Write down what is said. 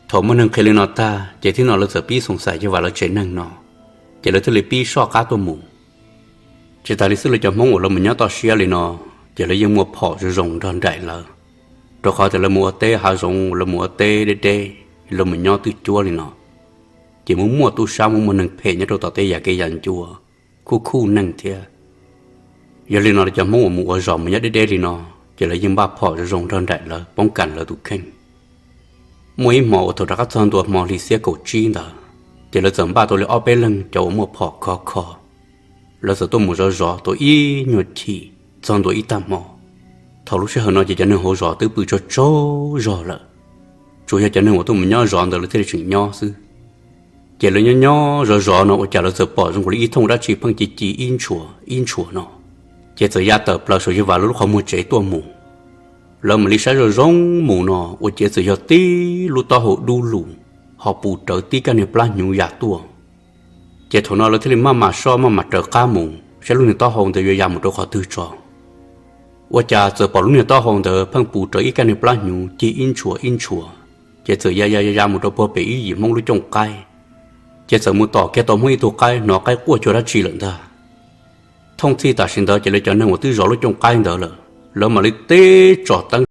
Thaum muaj neeg qhia li no tag ces thiab no lawv txawm pib xoom xais cov vam lawv tsev neeg no, ces lawv thiaj li pib soj qab tuaj mus. Tsis tas li xwb, lawv cov Hmoob uas lawv mus nyob toj siab li no, ces lawv yeej muaj phom zoo zoo nrog nraim lawv, rau qhov tias lawv mus ua teb hav zoov, lawv mus ua teb deb deb, lawv mus nyob twj cuab li no, ces muaj muaj tub sab, muaj muaj neeg phem nyob rau tom tej yam kev yam ncua, khuj khuj neeg thiab. Yog li no lawv cov Hmoob uas mus ua zos mus nyob deb deb li no, ces lawv yeej npaj phom zoo zoo nrog nraim lawv, poob kam lawv tus kheej. Muaj ib hmo uas thaum rov qab txog ntua hmo hli xiab kaum tsib ntawd, ces lawv txawm npaj tau li ob peb leeg cov uas muaj phom khov kho, lawv txawm tuaj mus zov zov tau ib nyuag chim txog ntua ib tag hmo. Thaum lub sij hawm no ces cov neeg hauv zos twb pw tsaug tsaug zog lawm, tsuas yog cov neeg uas tuaj mus nyob zov ntawd lawv thiaj li tseem nyob xwb. Ces lawv nyob nyob zov zov no ua cas lawv txawm pom zoo nkaus li ib thooj dab tsi pheej ci ci ib ntshua ib ntshua no, ces txawm ya tawm plaws saum yawg Vam lawv lub qhov muag tsev tuaj mus. Lawv mam li saib zoo zoo mus no ua ciav txawm yog tib lub taub hau dub lug, ho pus rawv tib kab niag plab hnyuv ya tuaj. Ces thaum no lawv thiaj li maj mam soj maj mam raws qab mus saib lub niag taub hau ntawd yuav ya mus rau qhov twg tso. Ua cas txawm pom lub niag taub hau ntawd pheej pus rawv ib kab niag plab hnyuv cig ib ntshua ib ntshua, ces txawm ya ya ya ya mus rau puag pem ib yim Hmoob lub cooj qaib. Ces txawm mus tom kiag tau Hmoob ib tug qaib hnov qaib quaj cuag dab tsi lawm ntag. Thooj txhij tam sim ntawd ces lawv cov neeg uas twb zov lub cooj qaib ntawd lawm, lawv mam li teb tsom teeb